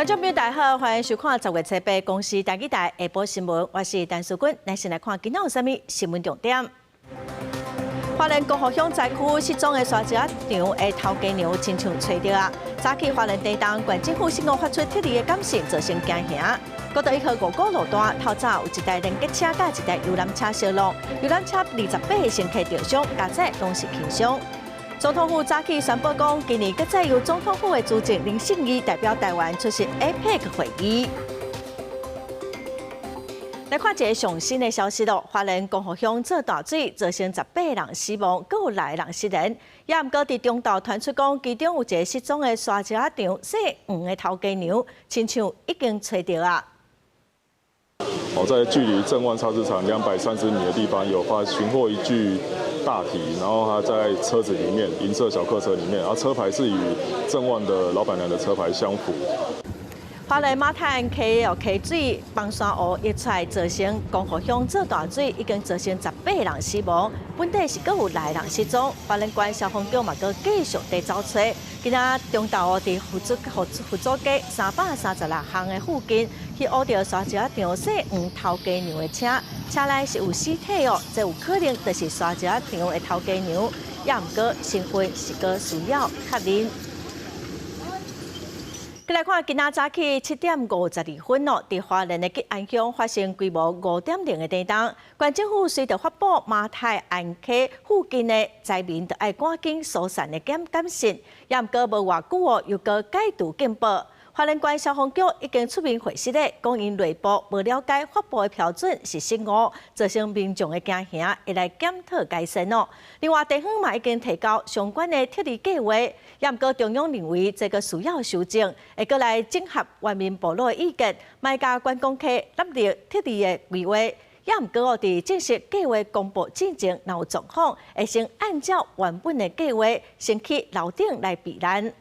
觀眾朋友大家好，歡迎收看10月初八公視台語台下晡新聞，我是陳淑君。咱先來看今仔有啥物新聞重點。花蓮光復鄉災區失蹤的沙石仔場的頭家娘親像揣著啊！早起花蓮地動，縣政府失誤發出撤離的簡訊，造成驚嚇。國道1號五股路段透早有一台連結車佮一台遊覽車相挵，遊覽車28個乘客著傷，加載攏是輕傷。總統府早起宣布講，今年閣再由總統府的資政林勝義代表台灣出席 APEC 會議。來看一个上新的消息囉，花蓮光復鄉做大水，造成18人死亡，閣有六个人失聯。也毋過佇中晝傳出講，其中有一个失蹤的沙石仔場姓黃的頭家娘，親像已經揣著啊。哦，在距離正萬菜市場230米的地方，有發尋獲一具大體，然後他在車子裡面，銀色小客車裡面，然後車牌是與正萬的老闆娘的車牌相符。花蓮馬太鞍溪哦，溪水崩山湖溢出來，造成光復鄉做大水，已經造成18人死亡，本地是閣有六个人失蹤。花蓮縣消防局嘛，閣繼續佇走揣。今仔中晝哦，佇福祖街336巷的附近，去挖著沙石仔場姓黃頭家娘的車，車內是有屍體哦，這有可能就是沙石仔場的頭家娘，也毋過身份是閣需要確認。來看，今仔早起7點52分哦，佇花蓮的吉安鄉發生規模5.0的地動，縣政府隨著發布馬太鞍溪附近的災民著愛趕緊疏散的簡簡訊，也毋過無偌久哦，又閣解除警報。花蓮縣消防局已經出面回釋咧，講𪜶內部無了解發布的標準是失誤，造成民眾的驚嚇，會來檢討改善哦。另外，地方嘛已經提交相關的撤離計劃，也毋過中央認為這個需要修正，會閣來整合原民部落的意見，莫共觀光客納入撤離的規劃。也毋過哦，佇正式計劃公布進前，若有狀況，會先按照原本的計劃，先去樓頂來避難。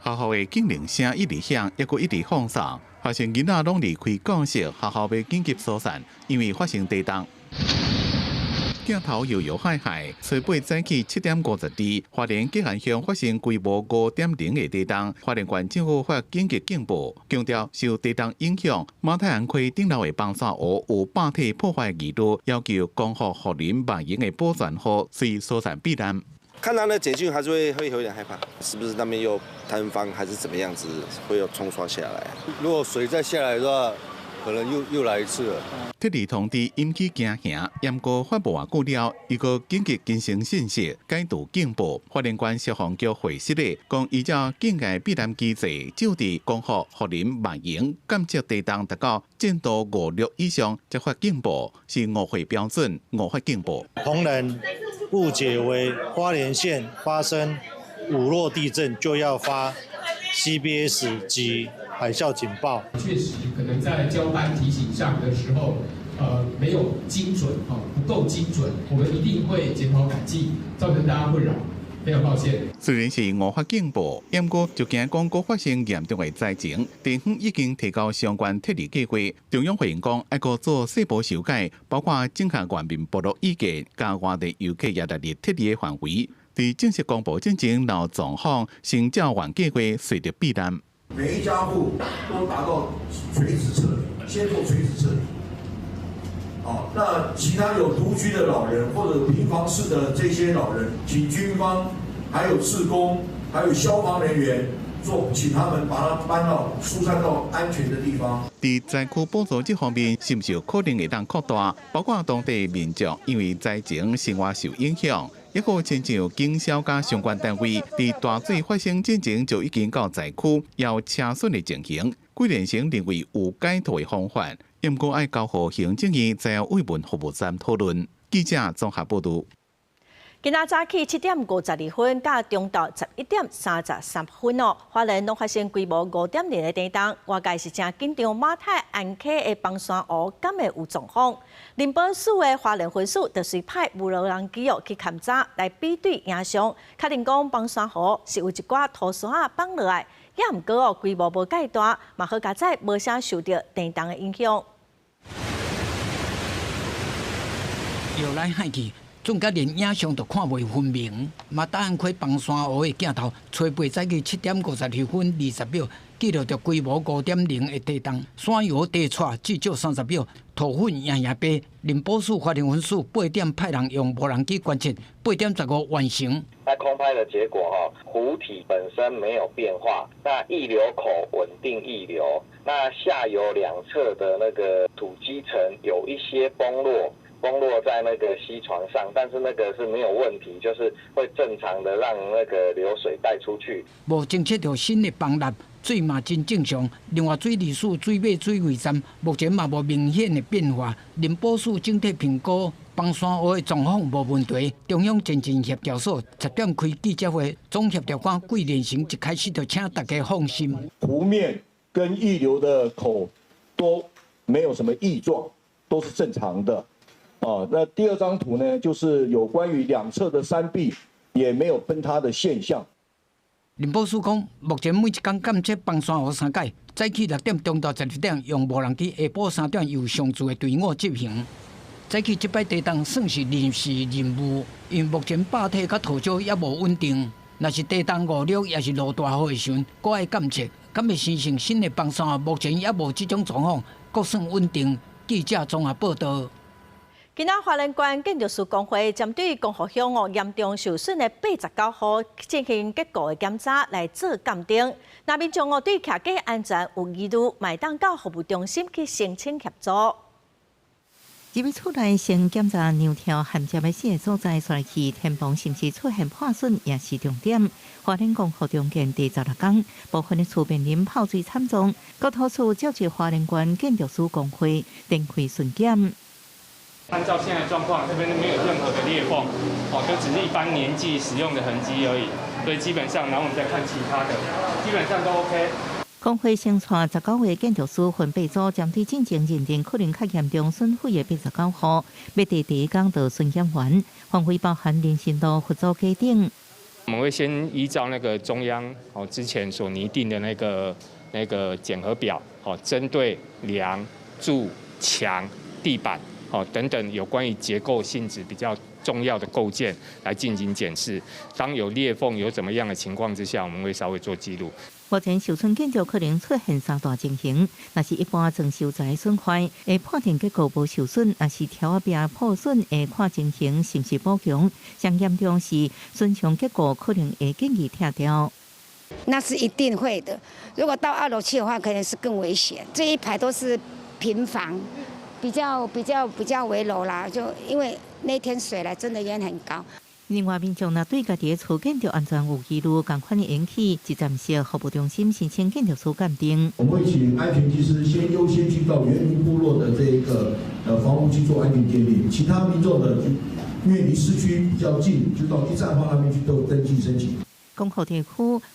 學校的警鈴聲一直響，抑閣一直放送，發現囡仔攏離開教室，學校欲緊急疏散，因為發生地動。鏡頭搖搖晃晃，初八早起7點52，花蓮吉安鄉發生規模5.0的地動，花蓮縣政府發緊急警報，強調受地動影響，馬太鞍溪頂流的崩山湖有壩體破壞疑慮，要求光復、福林、萬榮的保全戶隨疏散避難。看到那簡訊還是會有點害怕，是不是那邊又坍方還是怎麼樣子，會有沖刷下來？如果水再下來的話，可能又來一次了。撤離通知引起驚嚇，毋過發無偌久了，又閣緊急更新信息，解除警報。花蓮縣消防局回釋咧，講依照警戒避難機制，就佇光復、福林、萬榮監測地動達到震度五六以上，才發警報，是誤會標準，誤發警報。同仁誤解為花蓮縣發生五弱地震就要發 CBS 級海嘯警報。確實可能在交班提醒上的時候，沒有精準，不夠精準，我們一定會檢討改進，造成大家困擾，非常抱歉。雖然是誤發警報，毋過就驚講閣發生嚴重的災情，地方已經提交相關撤離計劃。中央回應講，愛閣做細部修改，包括整合原民部落意見，佮外地遊客也納入撤離的範圍。佇正式公布進前，若有狀況，先照原計劃隨著避難。每一家戶都達到垂直撤離，先做垂直撤離。好，那其他有獨居的老人或者平房式的這些老人，請軍方、還有志工、還有消防人員做，請他們把他搬到疏散到安全的地方。佇災區補助這方面，是毋是有可能會當擴大？包括當地民眾因為災情生活受影響，抑閣親像警消佮相關單位，佇大水發生之前就已經到災區，有車損的情形。桂連成認為有解套的方法，毋過愛交予行政院災後慰問服務站討論。記者綜合報導。今仔早起7點52分，到中晝11點33分哦，花蓮攏發生規模5.0的地動，外界是誠緊張馬太鞍溪的崩山湖敢會有狀況。林保署的花蓮分署就隨派無人機哦去勘查來比對影像，確認講崩山湖是有一寡土沙仔崩落來，也毋過哦規模無蓋大，嘛好佳哉無啥受著地動的影響。搖來晃去。總甲連影像都看袂分明。馬大安溪崩山湖的鏡頭，初八早起7點52分20秒，記錄著規模5.0的地動，山搖地掣至少30秒，塗粉贏贏白。寧波市花蓮分署8點派人用無人機觀測，8點15完成。那空拍的結果，湖體本身沒有變化，那溢流口穩定溢流，那下游兩側的那個土基層有一些崩落，崩落在那個溪床上，但是那個是沒有問題，就是會正常的讓那個流水帶出去。無偵測著新的崩塌，水嘛真正常。另外，水利署水尾水位站目前嘛無明顯的變化。寧波市整體評估崩山湖的狀況無問題。中央前進協調所10點開記者會，總協調官桂連成一開始就請大家放心。湖面跟溢流的口都沒有什麼異狀，都是正常的。啊，那第二張圖呢，就是有關於兩側的山壁也沒有崩塌的現象。林寶書講，目前每一工監測崩山湖三擺，早起6點，中晝12點用無人機，下晡3點由上自的隊伍執行。早起這擺地動算是臨時任務，因為目前壩體佮土石猶無穩定，若是地動5、6，抑是落大雨的時陣，閣愛監測，敢會生成新的崩山？目前猶無這種狀況，閣算穩定。記者綜合報道。今仔花蓮縣建築師公會針對光復鄉哦嚴重受損的89戶進行結構的檢查來做鑑定。若民眾哦對徛家安全有疑慮，嘛會當到服務中心去申請協助。入去厝內先檢查梁柱銜接的四个所在，煞來去天棚是毋是出現破損，也是重點。花蓮光復重建第16工，部分的厝面臨泡水慘狀，國土署召集花蓮縣建築師公會展開巡檢。按照現在狀況，這邊沒有任何的裂縫，哦，就只是一般年紀使用的痕跡而已。所以基本上，然後我們再看其他的，基本上都 OK。公會先帶19位建築師分八組，針對進前認定可能較嚴重損毀的89戶，欲佇第一工就巡檢完，範圍包含林森路、佛祖街頂。我們會先依照那個中央哦之前所擬定的那個檢核表，哦，針對梁、柱、牆、地板。哦，等等有關於結構性質比較重要的構件來進行檢視。當有裂縫、有怎麼樣的情況之下，我們會稍微做記錄。目前受損建築可能出現三大情形，若是一般裝修材損壞，會判定結構無受損；若是柱仔壁破損，會看情形是毋是補強。上嚴重是損傷結構可能會建議拆掉。那是一定會的。如果到二樓去的話，可能是更危險。這一排都是平房。比較危樓啦，就因為那天水來真的淹很高。另外，民眾若對家己的厝建築安全有疑慮，仝款會用去一站式服務中心申請建築師鑑定。我們會請安全技師先優先去到原民部落的這一個房屋去做安全鑑定，其他民眾呢，就因為離市區比較近，就到一站方那邊去做登記申請。光復地區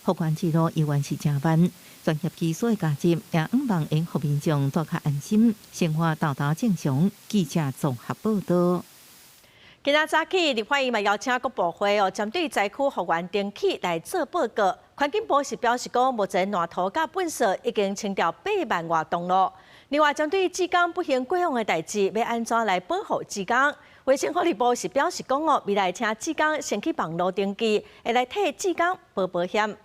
復原之路猶原是誠慢，專業技術的加入，也向望會予民眾住較安心，生活沓沓正常。記者綜合報道。今仔早起，立法院嘛邀請各部會哦，針對災區復原重起來做報告。環境部是表示講，目前爛土佮糞埽已經清掉8萬外噸囉。另外，針對志工不幸過往的代誌，欲按怎來保護志工？衛生福利部是表示講哦，未來請志工先去網路登記，會來替志工保保險。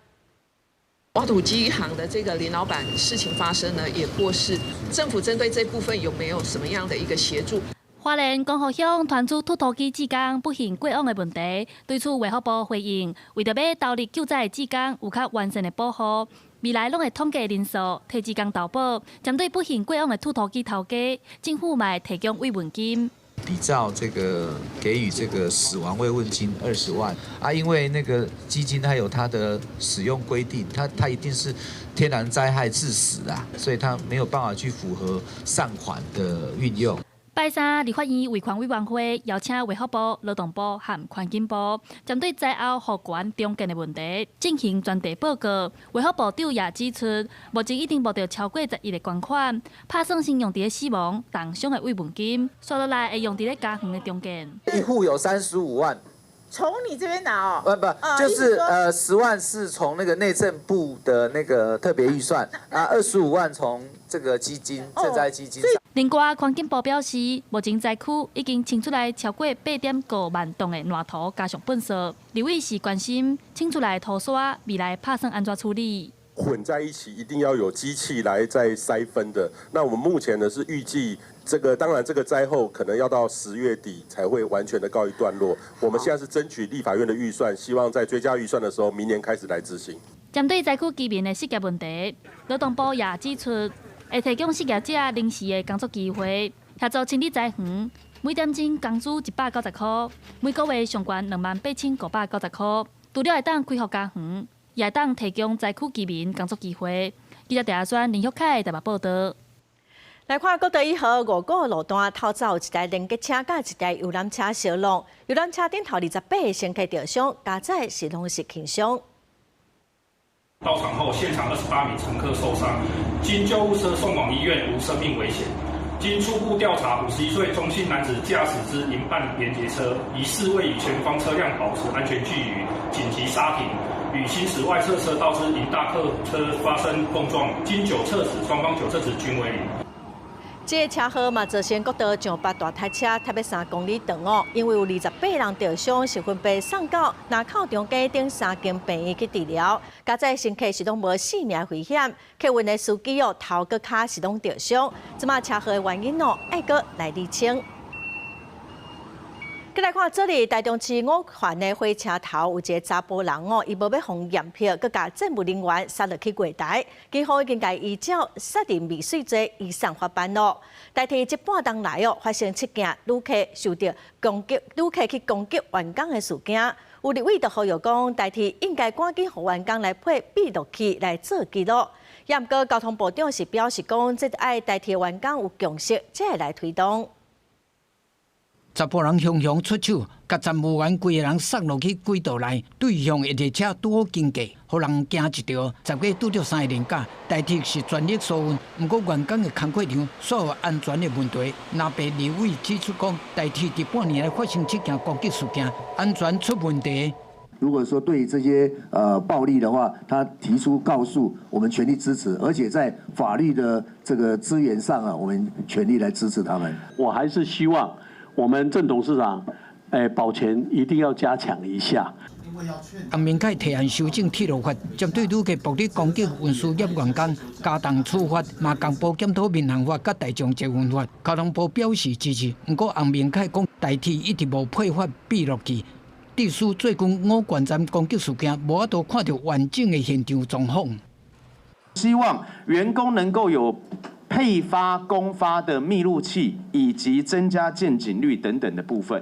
挖土機行的這個林老闆事情發生呢，也過世，政府針對這部分有沒有什麼樣的一個協助？花蓮光復鄉傳出推土機志工不幸過往的問題，對此衛福部回應，為著欲投入救災的志工有較完善的保護，未來攏會統計人數，替志工投保。針對不幸過往的推土機頭家，政府嘛會提供慰問金。比照這個給予這個死亡慰問金20萬啊，因為那個基金它有它的使用規定，它一定是天然災害致死啊，所以它沒有辦法去符合善款的運用。拜三，立法院維權委員會邀請衛福部、勞動部和環境部，針對災後復原重建的問題進行專題報告。衛福部長也指出，目前已經募著超過10億的捐款，拍算先用佇咧死亡、重傷的慰問金，紲落來會用佇咧家園的重建。一戶有35萬，從你這邊拿哦？不，就是10萬是從那個內政部的那個特別預算啊，25萬從這個基金賑災基金。另外，環境部表示，目前災區已經清出來超過8.5萬噸的爛土加上糞掃。立委是關心清出來的土沙未來拍算按怎處理？混在一起，一定要有機器來再篩分的。那我們目前呢是預計這個，當然這個災後可能要到10月底才會完全的告一段落。我們現在是爭取立法院的預算，希望在追加預算的時候，明年開始來執行。針對災區居民的失業問題，勞動部也指出，會提供失業者臨時的工作機會，協助清理災園，每點鐘工資190塊，每個月上懸28,590塊。除了會當開發家園，也會當提供災區居民工作機會。記者鄭阿宣、林玉凱台北報道。來看國道1號五股路段，透早有一台連結車佮一台遊覽車相挵，遊覽車頂頭28個乘客著傷，加載是攏是輕傷。到場後，現場28名乘客受傷，經救護車送往醫院，無生命危險。經初步調查，51歲鍾姓男子駕駛之營辦連結車，疑似未與前方車輛保持安全距離，緊急剎停，與行駛外側車道之營大客車發生碰撞，經酒測值，雙方酒測值均為零。這个車禍嘛，造成國道上北大塞車，特別3公里長哦。因為有28人著傷，是分別送到林口長庚等三間病院去治療。加載乘客是攏無性命危險，客運的司機哦頭佮跤是攏著傷。這馬車禍的原因哦，愛閣來釐清。閣來看，這裡台中市五環的火車頭有一个查埔人哦，伊無欲予驗票，閣共站務人員殺落去月台，警方已經共依照殺人未遂罪移送法辦咯。台鐵這半冬來哦，發生7件旅客受著攻擊，旅客去攻擊員工的事件。有立委就呼籲講，台鐵應該趕緊予員工來配閉錄器來做記錄。也毋過交通部長是表示講，這愛台鐵員工有共識，才會來推動。查埔人雄雄出手，共站務員規个人殺落去軌道內，對向的列車拄好經過，予人驚一跳。10月拄著三个連假，台鐵是全力疏運，毋過員工的工課量煞有安全的問題。藍白立委指出講，台鐵佇半年來發生7件攻擊事件，安全出問題。如果說對這些暴力的話，他提出告訴我們全力支持，而且在法律的這個資源上啊，我們全力來支持他們。我還是希望我們鄭董事長，保全一定要加強一下。洪明凱提案修正鐵路法，針對旅客暴力攻擊運輸業員工加重處罰，嘛共步檢討民航法佮大眾捷運法。交通部表示支持，毋過洪明凱講台鐵一直無配發閉錄器，致使最近五權站攻擊事件無法度看著完整的現場狀況。希望員工能夠有配發公發的密錄器，以及增加見警率等等的部分，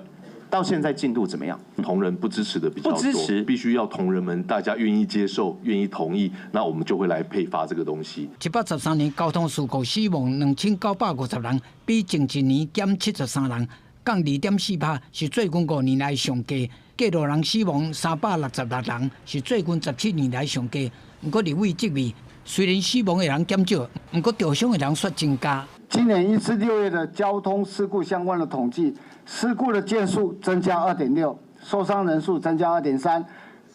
到現在進度怎麼樣？同仁不支持的比較多，不支持，必須要同仁們大家願意接受、願意同意，那我們就會來配發這個東西。113年交通事故死亡2950人，比前一年減73人，降2.4%，是最近5年來上低。過路人死亡366人，是最近17年來上低。毋過立委質疑，雖然死亡的人減少，毋過著傷的人卻增加。今年1至6月的交通事故相關的統計，事故的件數增加2.6，受傷人數增加2.3，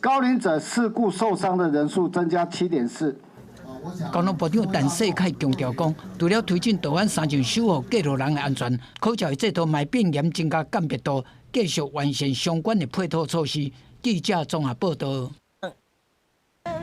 高齡者事故受傷的人數增加7.4。交通部長陳世凱強調講，除了推進道安三項守護過路人的安全，考照的制度嘛變嚴，增加鑑別度，繼續完善相關的配套措施。記者綜合報道。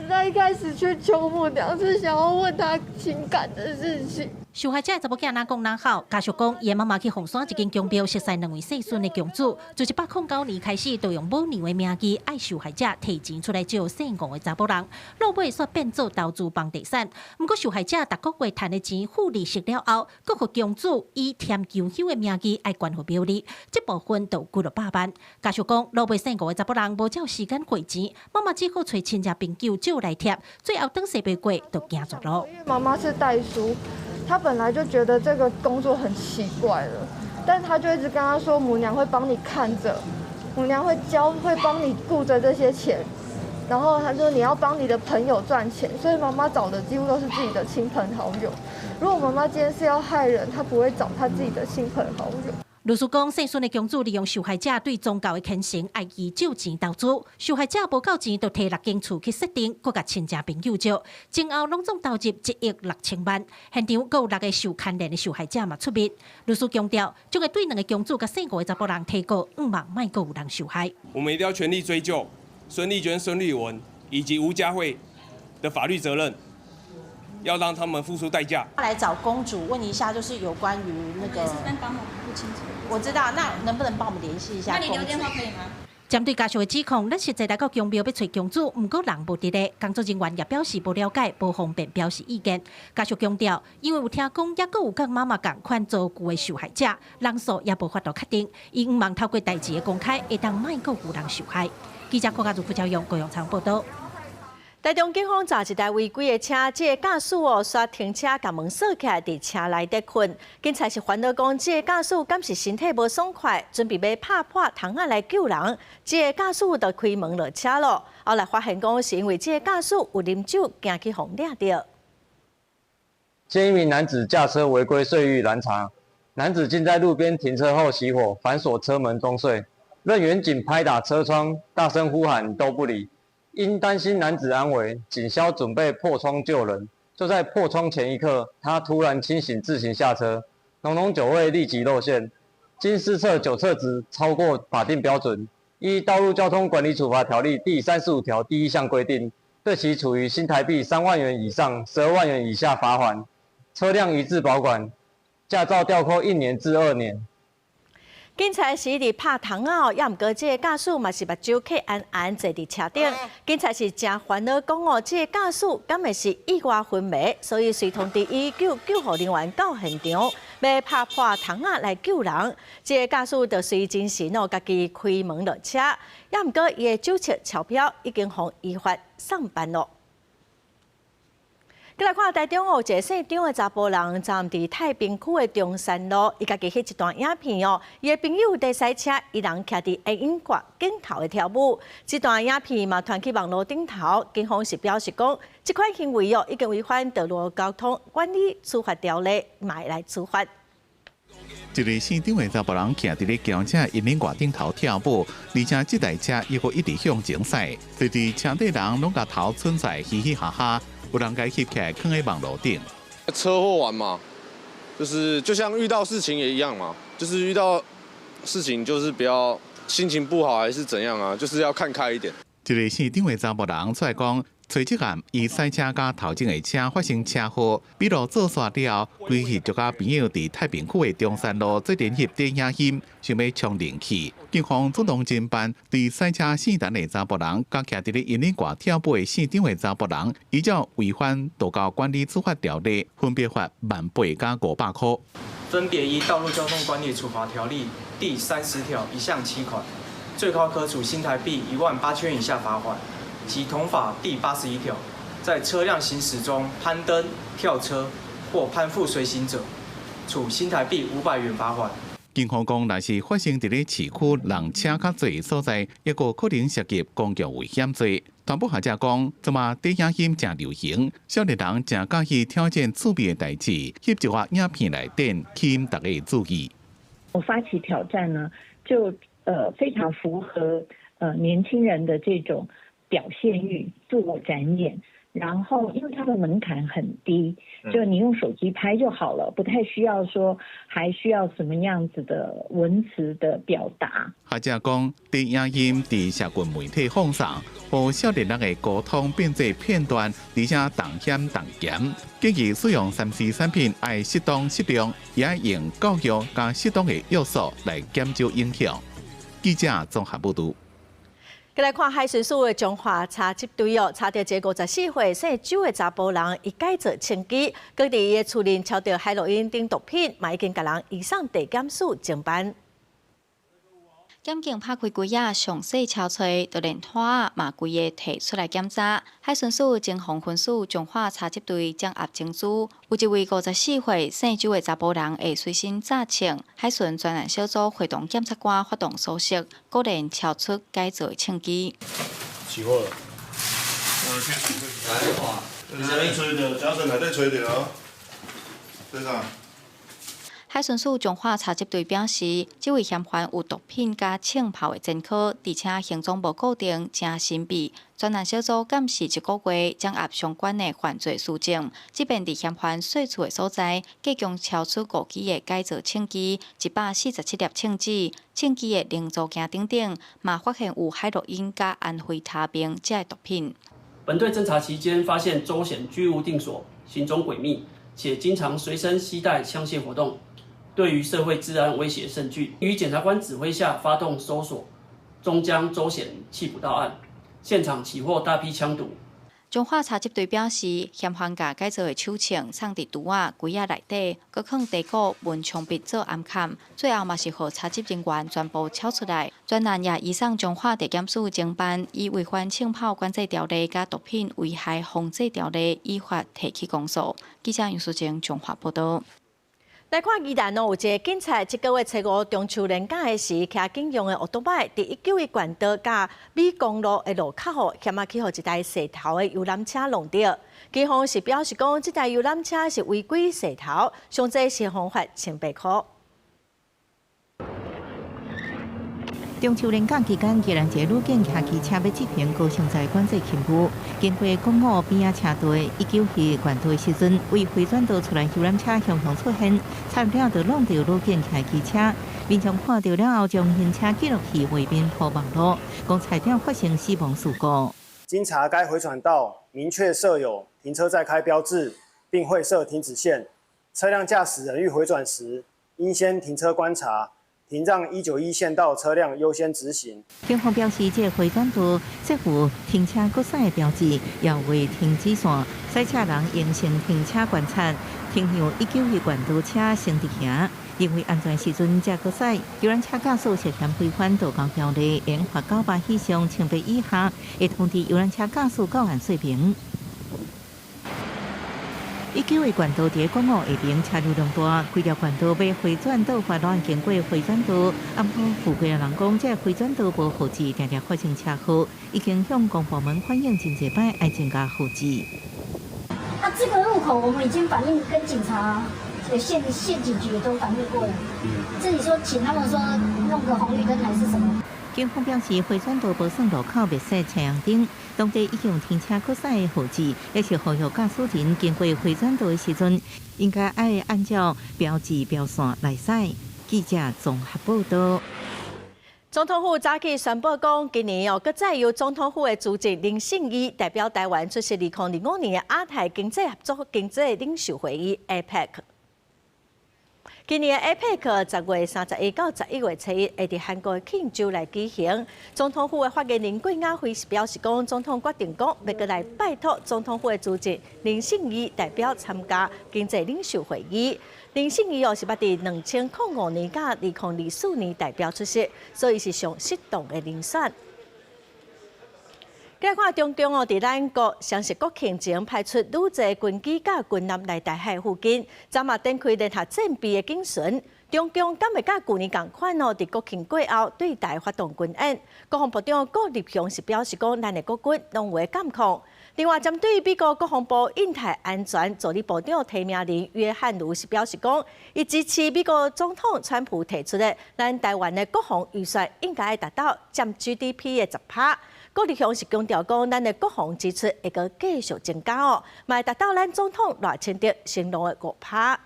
他一開始去求母娘是想要問他情感的事情。受害者查某囝若講若哭，家屬講，伊的媽媽去鳳山一間宮廟熟似兩位世孫的公主，自109年開始，就用母娘的名義，愛受害者提錢出來借姓黃的查某人，落尾煞變做投資房地產。毋過受害者逐個月趁的錢付利息了後，閣予公主以添求香的名義愛捐予廟裡，這部分就幾落百萬。家屬講，落尾姓黃的查某人無照時間匯錢，媽媽只好揣親戚朋友借來貼，最後轉勢袂過，就行絕路。因為媽媽是代書。他本來就覺得這個工作很奇怪了，但他就一直跟他說，母娘會幫你看著，母娘會教，會幫你顧著這些錢，然後他說你要幫你的朋友賺錢，所以媽媽找的幾乎都是自己的親朋好友。如果媽媽今天是要害人，她不會找她自己的親朋好友。律師講，姓孫的業主利用受害者對宗教的虔誠，愛伊借錢投資，受害者無夠錢，就提六間厝去設定，閣共親戚朋友借，前後攏總投入1億6千萬。現場閣有六個受牽連的受害者嘛出面。律師強調，將會對兩个業主佮姓吳的查埔人提告，向望莫閣有人受害。我們一定要全力追究孫麗娟、孫麗文以及吳佳慧的法律責任。要讓他們付出代價。來找公主問一下，就是有關於那個。不清楚。我知道，那能不能幫我們聯繫一下？那你留電話可以嗎？針對家屬的指控，咱實際來到宮廟欲揣公主，毋過人無佇咧。工作人員也表示無了解，無方便表示意見。家屬強調，因為有聽講，猶閣有佮媽媽仝款遭遇的受害者，人數也無法度確定。伊向望透過代誌的公開，會當莫閣有人受害。記者郭家如、傅昭勇、高永昌報道。台中警方查一台違規的車，這个駕駛哦，煞停車共門鎖起來，佇車內底睏。警察是煩惱講，這个駕駛敢是身體無爽快，準備欲拍破窗仔來救人。這个駕駛就開門落車囉。後來發現講，是因為這个駕駛有啉酒，驚去予掠著。見一名男子駕車違規歲遇攔查，男子竟在路邊停車後熄火，反鎖車門裝睡，任員警拍打車窗，大聲呼喊都不理。因擔心男子安危，警消準備破窗救人。就在破窗前一刻，他突然清醒，自行下車，濃濃酒味立即露餡。經施測酒測值超過法定標準，依《道路交通管理處罰條例》第35條第一項規定，對其處以新台幣3萬元以上12萬元以下罰鍰，車輛移置保管，駕照吊扣1年至2年。警察是佇拍窗仔哦，猶毋過這个駕駛嘛是目睭瞌絚絚坐佇車頂。警察是誠煩惱講哦，這个駕駛敢會是意外昏迷，所以隨通知伊叫救護人員到現場，欲拍破窗仔來救人。這个駕駛就隨精神哦，家己開門落車，猶毋過伊的酒測超標，已經予依法送辦囉。閣來看台中哦，一个姓張的查埔人，昨佇太平區的中山路，伊家己翕一段影片哦。伊的朋友佇駛車，伊人徛佇陰影掛鏡頭的跳舞。這段影片嘛傳去網路頂頭，警方是表示講，這款行為哦已經違反道路交通管理處罰條例，嘛會來處罰。一个姓張的查埔人徛佇咧轎車引領外頂頭跳舞，而且這台車猶閣一直向前駛，隨佇車底人攏共頭伸出來嘻嘻哈哈。有人共翕起來，囥佇網路頂。車禍完嘛，就是就像遇到事情也一樣嘛，就是遇到事情就是比較心情不好還是怎樣啊，就是要看開一點。一个姓張的查埔人出來講，初一暗伊駛車佮頭前的車發生車禍，筆錄做煞了後，規氣就佮朋友佇太平區的中山路做陣翕電影翕，想欲充人氣。警方出動偵辦，對駛車姓陳的查埔人，佮徛佇咧引領外跳舞的姓張的查埔人，依照違反道交管理處罰條例，分別罰18,000加500塊。分別依《道路交通管理處罰條例》第30條1項7款，最高可處新台幣18,000以下罰鍰。及同法第81條，在車輛行駛中攀登、跳車或攀附隨行者，處新台幣500元罰鍰。警方講，若是發生佇咧市區人車較濟所在，猶閣可能涉及公共危險罪。傳播學者講，這馬短影音誠流行，少年人誠佮意挑戰趣味的代誌，翕一寡影片來電，吸引大家注意。我發起挑戰呢，就非常符合年輕人的這種表現慾、自我展演，然後因為它的門檻很低，就你用手機拍就好了，不太需要說還需要什麼樣子的文詞的表達。學者講，電影音佇社群媒體放送，予少年人的溝通變做片段，而且動險動鹹。建議使用3C產品愛適當適量，也愛用教育佮適當的約束來減少影響。記者綜合報導。閣來看海巡署的彰化查緝隊哦，查著一个54歲姓周的查埔人，伊改造槍支，閣佇伊的厝內抄著海洛因等毒品，嘛已經共人移送地檢署偵辦。檢警拍開櫃仔，詳細抄揣，就連拖仔嘛規个提出來檢查。海巡署偵防分署彰化查緝隊掌握情資，有一位54歲姓周的查埔人會隨身紮槍。海巡專案小組會同檢察官發動搜索，果然抄出改造的槍支。起貨了。來，你吹的，嘉誠還在吹的哦，隊長。海巡署彰化查缉队表示，這位嫌犯有毒品佮槍炮的前科，而且行蹤無固定，誠神秘。專案小組監視一個月，掌握相關的犯罪事證。這遍佇嫌犯稅厝的所在，計共搜出5支的改造槍支、147粒槍子、槍支的零組件等等，嘛發現有海洛因佮安非他命這的毒品。本隊偵查期間發現周顯居無定所，行蹤詭秘，且經常隨身攜帶槍械活動，對於社會治安威脅甚巨。於檢察官指揮下發動搜索，終將周顯緝捕到案，現場起獲大批槍毒。彰化查緝隊表示，嫌犯共改造的手槍藏佇櫥仔、櫃仔內底，閣囥地鼓、文槍筆做暗崁，最後嘛是予查緝人員全部抄出來。專案也移送彰化地檢署偵辦，以違反槍炮管制條例佮毒品危害防制條例依法提起公訴。記者楊淑貞彰化報道。來看宜蘭哦，有一个警察，這个月初五中秋連假的時，騎警用的歐多擺，佇191冠道佮美公路的路口吼，險仔去予一台踅頭的遊覽車挵著。警方是表示講，這台遊覽車是違規踅頭，上濟是予罰1800箍。中秋連假期間，宜蘭一个女警騎機車欲執行高雄在管制勤務，經過公路邊仔車隊191冠道的時陣，為迴轉道出來遊覽車雄雄出現，差點就挵著女警騎機車。民眾看著了後，將行車記錄器畫面鋪網路，講差點發生死亡事故。經查該迴轉道明確設有停車再開標誌，並會設停止線，車輛駕駛人欲迴轉時，應先停車觀察。停讓191線道車輛優先直行。警方表示，這个迴轉道設有停車閣駛的標誌，也有畫停止線，駛車人應先停車觀察，停讓191冠道車先直行。認為安全時陣才閣駛。遊覽車駕駛涉嫌違反道交條例，應罰900以上1800以下，會通知遊覽車駕駛到案說明。191冠道佇公路下爿車流量大，規條冠道欲迴轉倒發攏經過迴轉道。啊，毋過附近的人講，這個迴轉道無號誌，定定發生車禍，已經向公部門反映真濟擺，愛增加號誌。啊，這個路口我們已經反映跟警察、縣縣警局都反映過了，這裡說請他們說弄個紅綠燈還是什麼？警方表示，迴轉道無算路口密設太陽燈，當地已經有停車閣駛的號誌，也是呼籲駕駛人經過迴轉道的時陣，應該愛按照標誌標線來駛。記者綜合報道。總統府早起宣布講，今年哦，閣再由總統府的主席林勝義代表台灣出席2025年的亞太經濟合作經濟領袖會議（APEC）。今年的 APEC 10月31到11月7日會佇韓國慶州來舉行。總統府的發言人郭雅慧是表示講，總統決定講，欲閣來拜託總統府的主席林勝義代表參加經濟領袖會議。林勝義哦是捌佇2005年佮2024年代表出席，所以是上適當的人選。來看中共哦，佇咱國雙十國慶前派出愈濟軍機佮軍艦來台海附近，昨嘛展開聯合戰備的警巡。中共敢會佮舊年仝款哦？佇國慶過後對台發動軍演。國防部長顧立雄是表示講，咱的國軍攏有監控。另外，針對美國國防部印太安全助理部長提名人約翰盧是表示講，伊支持美國總統川普提出的，咱台灣的國防預算應該達到佔 GDP 的10%。顧立雄是強調講，咱的國防支出會閣繼續增加哦，嘛會達到咱總統賴清德承諾的5%。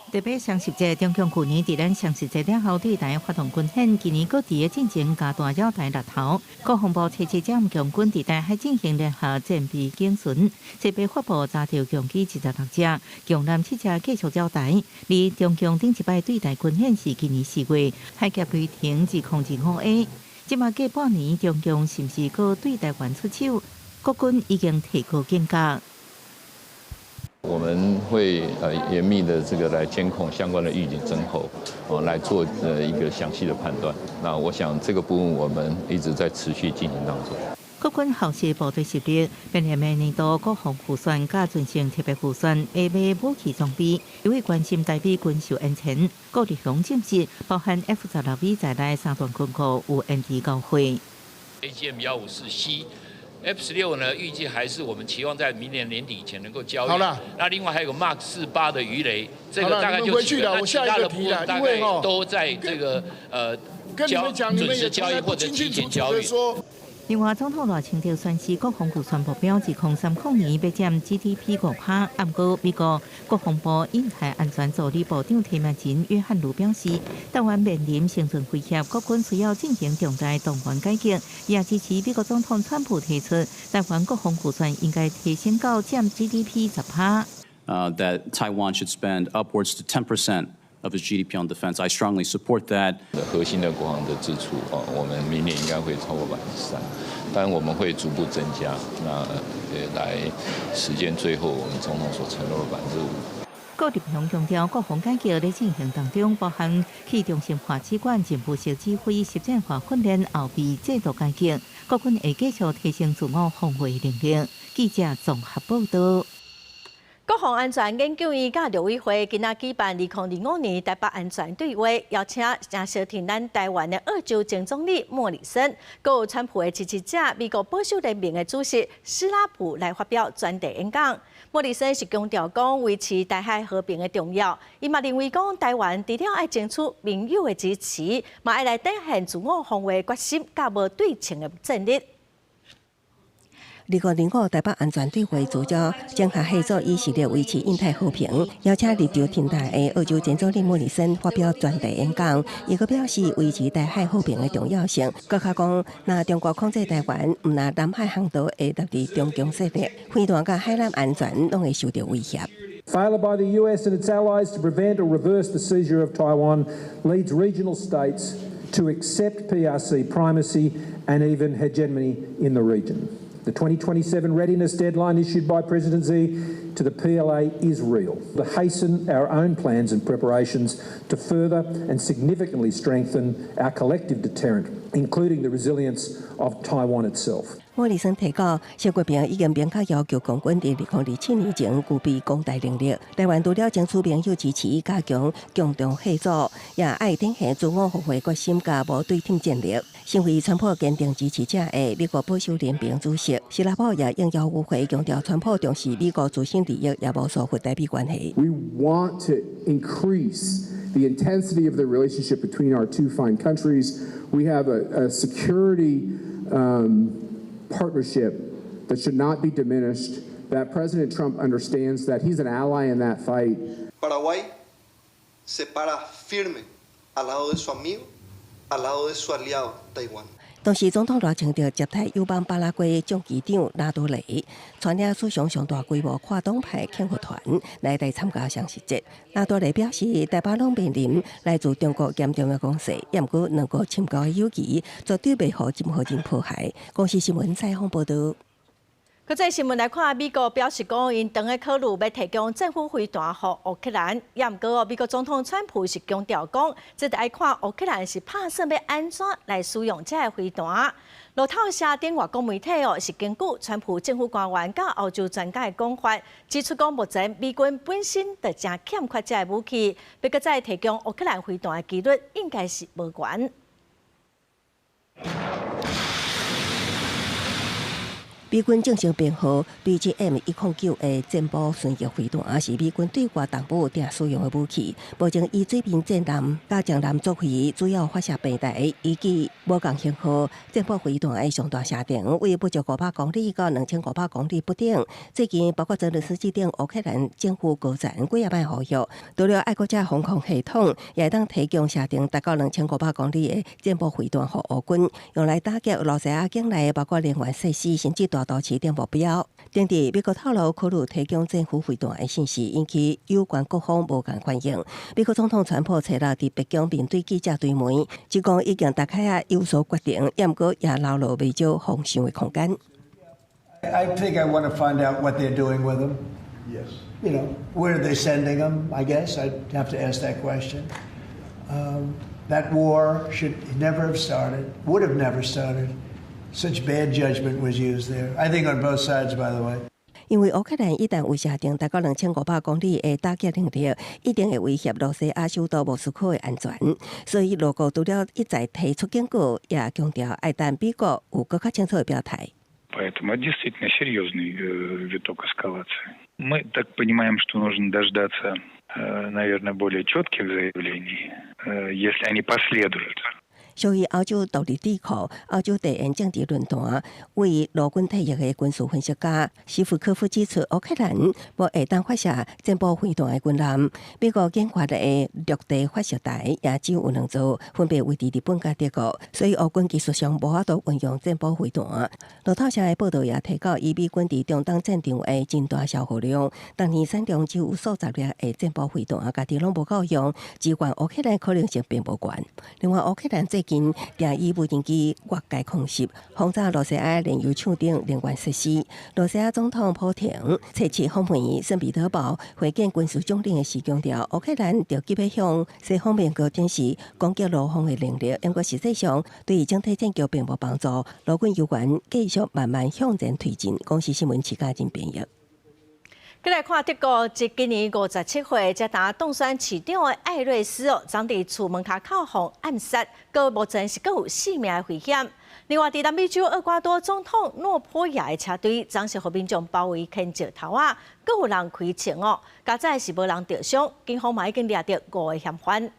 特別雙十節，中共舊年佇咱雙十節了後對台發動軍演，今年閣佇咧進前加大繞台力頭。國防部七七將共軍佇台海進行聯合戰備警巡，這擺發布查著共機26隻，共艦7隻繼續繞台。而中共頂一擺對台軍演是今年4月，海峽規程2025A。這馬過半年，中共是毋是閣對台灣出手？國軍已經提高警覺。我們會嚴密的這個來監控相關的預警徵候，哦來做一個詳細的判斷。那我想這個部分我們一直在持續進行當中。國軍後續部隊實力，明年明年度國防預算佮專項特別預算會買武器裝備，因為關心台美軍售延前，顧立雄證實，包含 F-16V 在內三段軍購有延遲交貨。 AGM 154C F-16呢，預計還是我們期望在明年年底前能夠交易。好了，那另外還有個 Mark 48的魚雷，這個大概就回去了。我下一個題了，因為都在這個跟你們講，你們也從來不清清楚楚的說。另外，總統賴清德宣示國防預算目標2030年欲佔 GDP 5%。毋過，美國國防部印太安全助理部長提麥金約翰盧表示，台灣面臨生存威脅，國軍需要進行重大動員改革，也支持美國總統川普提出，台灣國防預算應該提升到佔 GDP 10%。 That Taiwan should spend upwards to 10% of its GDP on defense. I strongly support that. 核心的國防的支出啊，我們明年應該會超過3%，當然我們會逐步增加，那來實踐最後我們總統所承諾的5%。郭立雄強調，國防改革咧進行當中，包含去中心化指管、進步式指揮、實戰化訓練、後備制度改革，國軍會繼續提升自我防衛能力。記者綜合報道。國防安全研究院佮陸委會今仔舉辦2025年台北安全對話，邀請誠相挺咱台灣的澳洲前總理莫里森，閣有川普的支持者美國保守聯盟的主席施拉普來發表專題演講。莫里森是強調講維持台海和平的重要，伊嘛認為講台灣除了愛爭取盟友的支持，嘛愛來展現自我防衛決心佮無對稱的戰力。2025台北安全對話聚焦整合合作，以實力維持印太和平。邀請立場挺台的澳洲前總理莫里森發表專題演講，伊閣表示維持台海和平的重要性。閣較講，若中國控制台灣，毋但南海航道會納佇中共勢力，飛彈佮海纜安全攏會受著威脅。 Failure by the US and its allies to prevent or reverse the seizure of Taiwan leads regional states to accept PRC primacy and even hegemony in the region. The 2027 readiness deadline issued by President Xi to the PLA is real. To hasten our own plans and preparations to further and significantly strengthen our collective deterrent, including the resilience of Taiwan itself. 莫里森提到，習近平已經明確要求共軍佇2027年前具備攻台能力。台灣除了爭取盟友支持，加強共同合作，也愛展現自我防衛決心佮無對稱戰力。身為川普堅定支持者的美國保守聯盟主席施拉普也應邀與會，強調川普重視美國自身利益，也無疏忽台美關係。 We want to increase the intensity of the relationship between our two fine countries. We have a security partnership that should not be diminished, that President Trump understands that he's an ally in that fight. Paraguay se para firme al lado de su amigo, al lado de su aliado Taiwán. 同時，總統賴清德接待友邦巴拉圭眾議長拉多雷，帶領史上上大規模跨黨派勸和團來台參加雙十節。拉多雷表示，台巴攏面臨來自中國嚴重的攻勢，也毋過兩國深厚的友誼絕對袂予任何人破壞。公視新聞採訪報導。國際新聞來看，美國表示講，𪜶當咧考慮欲提供戰斧飛彈予烏克蘭。也毋過，美國總統川普是強調講，這得愛看烏克蘭是拍算欲按怎來使用這个飛彈。路透社等外國媒體哦，是根據川普政府官員佮歐洲專家的講法，指出講目前美軍本身就誠欠缺這个武器，欲閣再提供烏克蘭飛彈的幾率應該是無懸。美軍正式編號 BGM 109的戰斧巡弋飛彈，是美軍對外東部定使用的武器。目前以水面戰艦佮戰艦作為主要發射平台，以及無仝型號戰斧飛彈的上大射程為不足500公里到2500公里不等。最近，包括澤倫斯基等烏克蘭政府高層幾仔擺呼籲，除了愛國者防空系統，也會當提供射程達到2500公里的戰斧飛彈予烏軍，用來打擊俄羅斯境內包括能源設施，甚至大都市等目標。頂佇美國透露考慮提供戰斧飛彈的信息，引起有關各方無仝反應。美國總統川普初六佇白宮面對記者追問，只講已經大概仔有所決定，也毋過也留落袂少方向的空間。 I think I want to find out what they're doing with them. Yes. Where are they sending them? I guess I'd have to ask that question. That war should never have started, would have never started. Such bad judgment was used there. I think on both sides, by the way. 因為烏克蘭一旦有射程達到2500公里的打擊能力，一定會威脅羅西亞首都莫斯科的安全。所以，俄國除了一再提出警告，也強調愛等美國有閣較清楚的表態。Поэтому это действительно серьезный виток эскалации. Мы так понимаем, что нужно дождаться, наверное, более четких заявлений, если они последуют. 屬於歐洲獨立智庫歐洲地緣政治論壇為陸軍退役的軍事分析家史夫科夫指出，烏克蘭無會當發射戰斧飛彈的軍艦，美國研發的陸地發射台也只有兩座，分別位佇日本佮德國，所以烏軍技術上無法度運用戰斧飛彈。路透社的報道也提到，以美軍佇中東戰場的真大消耗量，當年產量只有數十粒的戰斧飛彈，家己攏無夠用，支援烏克蘭可能性並無懸。另外，烏克蘭最近定以無人機越界空襲，轟炸羅西亞煉油廠等能源設施。羅西亞總統普廷初七訪問聖彼得堡會見軍事將領的時強調，烏克蘭著急欲向西方盟國展示攻擊陸方的能力，不過實際上對整體戰局並無幫助。陸軍人員繼續慢慢向前推進。公視新聞徐家珍編譯。閣來看德國，這今年57歲，才當當選市長的艾瑞斯哦，昨佇厝門跤口予暗殺，閣目前是閣有性命的危險。另外，佇南美洲厄瓜多總統諾波亞的車隊，昨是予民眾包圍牽石頭仔，閣有人開槍哦，佳哉是無人著傷，警方嘛已經掠著五个嫌犯。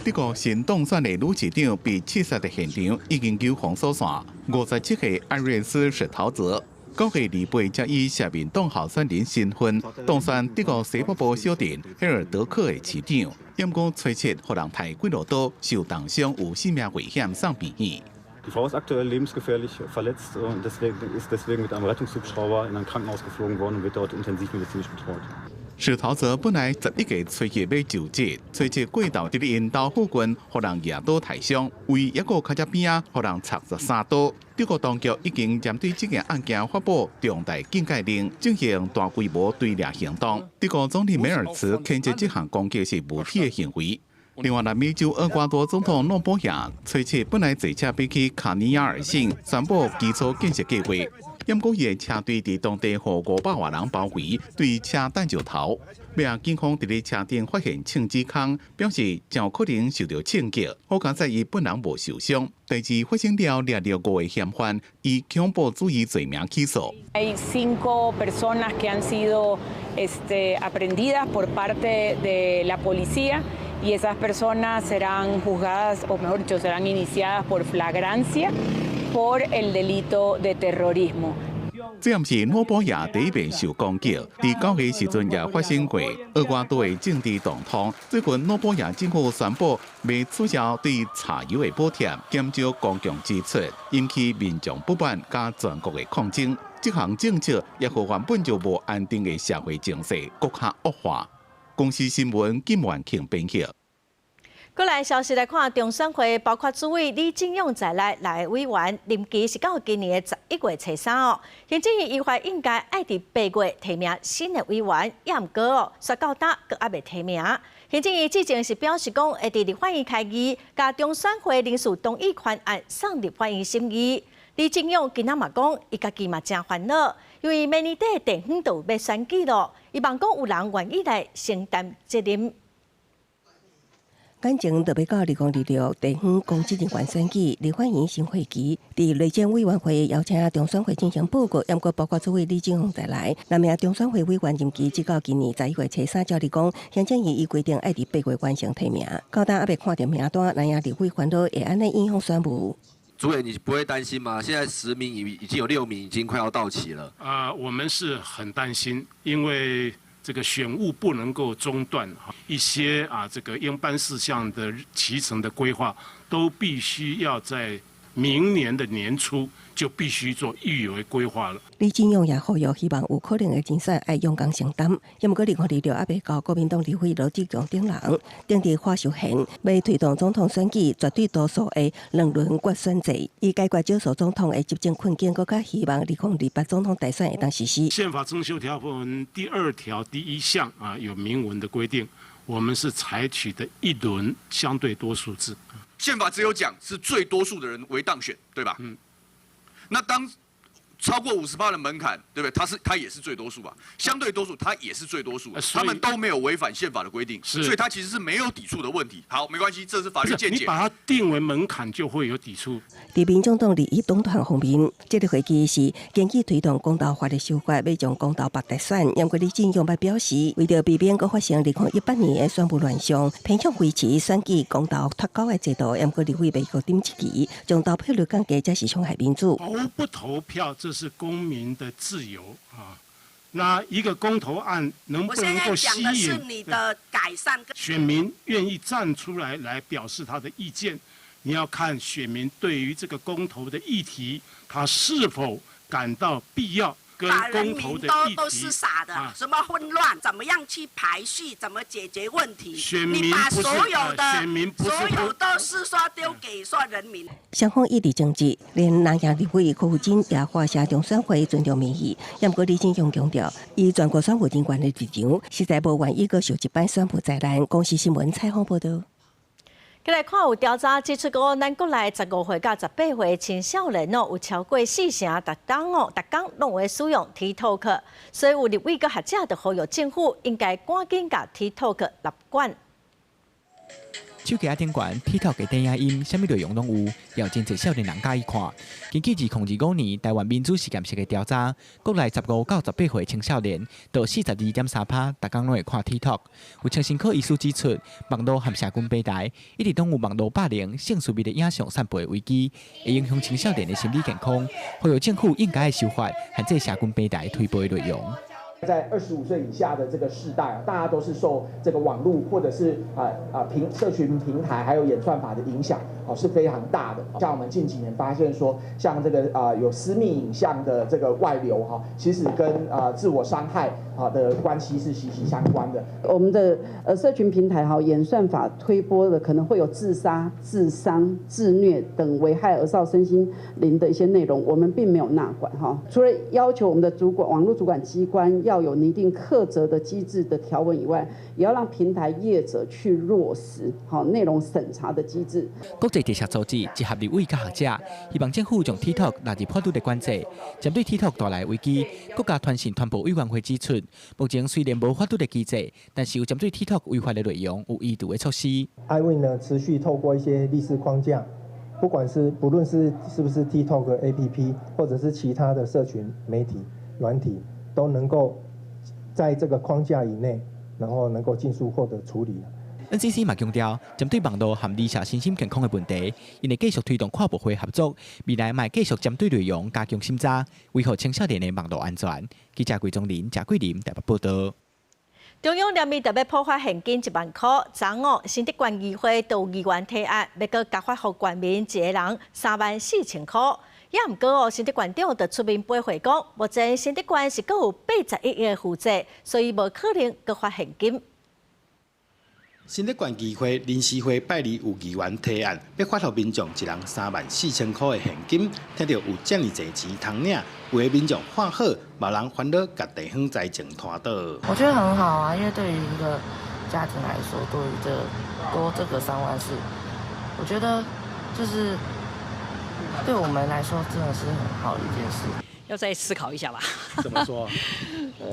德國新當選的女市長被刺殺的現場已經救封鎖線。57歲艾瑞斯史陶澤，9月28才以社民黨候選人身份當選德國西北部小鎮赫爾德克的市長，毋過初七予人刣幾落刀，受重傷有性命危險送病院。 Die Frau ist aktuell lebensgefährlich verletzt und ist deswegen mit einem Rettungshubschrauber in ein Krankenhaus geflogen worden und wird dort intensivmedizinisch betreut. 史陶澤本來11月初一欲就職，初七過晝佇𪜶兜附近，予人舉刀刣傷，位抑閣較遮邊仔，予人插13刀。德國當局已經針對這件案件發布重大警戒令，進行大規模追掠行動。德國總理梅爾茨譴責這項攻擊是無恥的行為。另外，南美洲厄瓜多總統諾波亞初七本來坐車欲去卡尼亞爾省宣布基礎建設計劃，毋過伊的車隊佇當地予500外人包圍，對車擲石頭。尾仔警方佇咧車頂發現槍支空，表示誠有可能受著槍擊。好佳哉伊本人無受傷。代誌發生了，掠著五个嫌犯，以恐怖主義罪名起訴。 Hay cinco personas que han sido aprehendidas por parte de la policía y esas personas serán juzgadas, o mejor dicho, serán iniciadas por flagrancia por el delito de terrorismo. 這毋是諾波亞第一遍受攻擊，佇9月時陣也發生過厄瓜多的政治動盪。最近諾波亞政府宣布欲取消對柴油的補貼，減少公共支出，引起民眾不滿佮全國的抗爭。這項政策也予原本就無安定的社會情勢閣較惡化。公視新聞金萬慶編譯。閣來消息來看，中選會包括主委李進勇在內，六个委員任期是到今年的11月初三哦。行政院依法應該愛佇8月提名新的委員，也毋過哦，煞到今閣猶未提名。行政院之前是表示講，會佇立法院開議，共中選會人事動議權案送立法院審議。李進勇今仔嘛講，伊家己嘛誠煩惱，因為明年底地方就欲選舉囉，伊望講有人願意來承擔責任。眼前就欲到2026地方公職人員選舉，立法院新會期，佇內政委員會邀請中選會進行報告，毋過包括主委李進勇在內，六名中選會委員任期直到今年11月初三。照理講，行政院依規定愛佇8月完成提名，到今猶未看著名單，南亞立委煩惱會按呢影響選務。主委，你不會擔心嗎？現在10名已經有6名已經快要到期了。啊，我們是很擔心，因為這個選務不能夠中斷，一些啊這個應辦事項的期程的規劃都必須要在明年的年初就必須做預為規劃了。李進勇也呼籲希望有可能的人選愛勇敢承擔。毋過2026猶未到，國民黨立委羅智強等人頂佇華壽縣，欲推動總統選舉絕對多數的兩輪決選制，以解決少數總統的執政困境，閣較希望2028總統大選會當實施。憲法增修條文第二條第一項啊，有明文的規定，我們是採取的一輪相對多數制。憲法只有講是最多數的人為當選，對吧？嗯。那當超過50%的門檻，對不對？他也是最多數吧？相對多數，他也是最多數，他們都沒有違反憲法的規定，所以他其實是沒有抵觸的問題。好，沒關係，這是法律見解。你把它定為門檻，就會有抵觸。佇民眾黨利益黨團方面，這個會議是根據推動公投法的修法，欲將公投罷直選。毋過李進勇捌表示，為著避免閣發生2018年的選務亂象，偏向維持選舉公投脫鈎的制度。毋過立委袂閣頂一期，將投票率降低，才是傷害民主。投不投票，這是公民的自由啊。那一個公投案能不能夠吸引你的改善選民願意站出來來表示他的意見？你要看選民對於這個公投的議題，他是否感到必要。把人民都是傻的，什麼混亂，怎麼樣去排序，怎麼解決問題？選民你把所有的選民所有都是說丟給說人民。雙方一直爭執，連藍營立委柯富金也發聲中選會尊重民意。毋過李進勇強調，以全國選務人員的立場，實在無願意閣受這擺選務災難。公視新聞採訪報導。過來看有調查指出，講咱國內15歲到18歲青少年哦，有超過四成，逐工哦，逐工攏會使用 TikTok，所以有立委佮學者就呼籲政府應該趕緊共 TikTok 納管。手機仔頂懸，TikTok 的短影音，啥物內容攏有，也有真濟少年人佮意看。根據2025年台灣民主實驗室的調查，國內15到18歲青少年，就42.3%，逐工攏會看 TikTok。有精神科醫師指出，網路和社群平台一直攏有網路霸凌、性私密的影像散布的危機，會影響青少年的心理健康。呼籲政府應該修法，限制社群平台推播的內容。在25歲以下的這個世代啊，大家都是受這個網路或者是社群平台還有演算法的影響，哦，是非常大的。像我們近幾年發現說，像這個有私密影像的這個外流哈，其實跟自我傷害啊的關係是息息相關的。我們的社群平台哈演算法推播的可能會有自殺、自傷、自虐等危害兒少身心靈的一些內容，我們並沒有納管哈。除了要求我們的主管網絡主管機關要有擬定課責的機制的條文以外，也要讓平台業者去落實好內容審查的機制。國際特赦組織集合立委佮學者，希望政府將 TikTok 納入法律的管制。針對 TikTok 帶來危機，國家通訊傳播委員會指出，目前雖然無法律的機制，但是有針對 TikTok 違法的內容有移除的措施。 iWin 呢，持續透過一些例示框架，不管是不論是不是 TikTok APP，或者是其他的社群媒體軟體，都能夠在這個框架以內，然後能夠盡速獲得處理。 NCC 嘛強調，針對網路和兒少身心健康的問題，𪜶會繼續推動跨部會合作，未來嘛會繼續針對內容加強審查，維護青少年的網路安全。記者桂宗林、賈桂林台北報導。中央連日特欲普發現金1萬箍，昨昏新竹縣議會都有議員提案，欲閣加發予縣民一个人3萬4千箍。也毋過哦，新竹縣長就出面回覆講，目前新竹縣是閣有81億的負債，所以無可能閣發現金。新竹縣議會臨時會拜二有議員提案，欲發予民眾一人3萬4千箍的現金，聽著有遮爾濟錢通領，有的民眾看好，嘛有人煩惱共地方財政拖倒。我覺得很好啊，因為對於一個家庭來說，多一個多這個3萬4，我覺得就是對我們來說真的是很好的一件事。要再思考一下吧。怎麼說？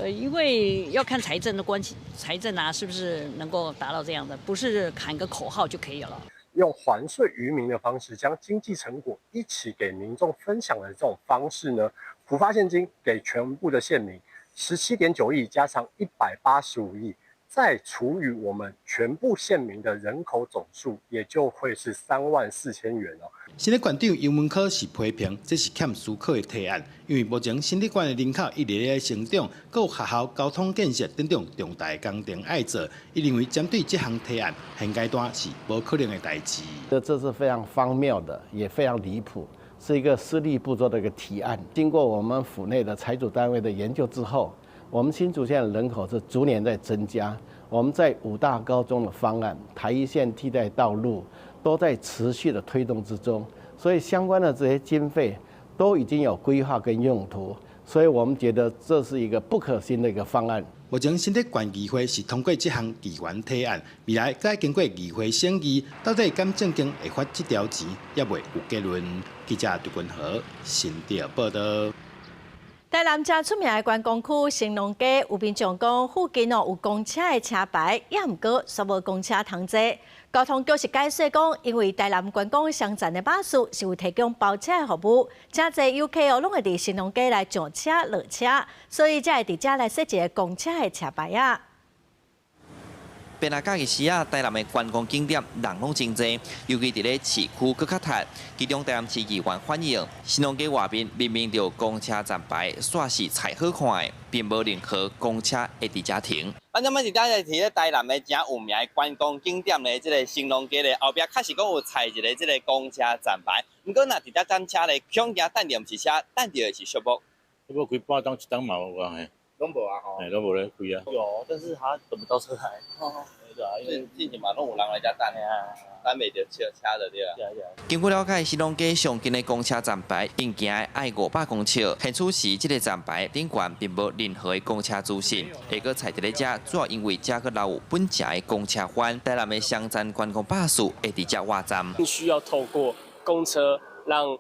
因為要看財政的關係，財政啊，是不是能夠達到這樣的？不是喊個口號就可以了。用還稅於民的方式，將經濟成果一起給民眾分享的這種方式呢，普發現金給全部的縣民，17.9億加上185億，再除以我們全部縣民的人口總數，也就會是3萬4千元哦。新竹縣長游文科是批評這是欠思考的提案，因為目前新竹縣的人口一直咧成長，閣有學校、交通建設等等重大工程愛做，伊認為針對這項提案，現階段是無可能的代誌。這是非常荒謬的，也非常離譜，是一個思慮不周的一個提案。經過我們府內的財組單位的研究之後，我們新竹縣的人口是逐年在增加，我們在五大高中的方案、台一線替代道路都在持續的推動之中，所以相關的這些經費都已經有規劃跟用途，所以我們覺得這是一個不可行的一個方案。目前新竹縣議會是通過這項議員提案，未來閣經過議會審議，到底敢正經會發這條錢，猶未有結論。記者杜君和新竹報導。台南誠出名的觀光區興隆街，有民眾講附近哦有公車的車牌，也毋過煞無公車通坐。交通局是解釋講，因為台南觀光雙層的巴士是有提供包車的服務，誠濟遊客哦攏會佇興隆街來上車落車，所以才會佇遮來設一个公車的車牌仔。變來假日時啊，台南的觀光景點人攏真濟，尤其佇咧市區閣較窒。其中台南市議員反映，興隆街外面明明就有公車站牌，煞是裁好看的，並無任何公車會佇遮停。咱這擺是佇咧台南的誠有名的觀光景點咧，這个興隆街咧後壁確實講有裁一个這个公車站牌，毋過若佇遮等車咧，恐驚等著毋是車，等著的是寂寞。這無開半鐘一鐘嘛有啊嘿。攏無啊吼，嘿，攏無咧開啊。有，但是他等不到車來。哦，對啊，因為之前嘛攏有人來遮等的啊，等袂著車車就對啊。根據了解，興隆街上近的公車站牌，𪜶行的愛500公尺。現此時，這个站牌頂懸並無任何的公車資訊。會閣裁佇咧遮，主要因為遮閣留有本城的公車番，台南的雙層觀光巴士會佇遮倚站。需要透過公車讓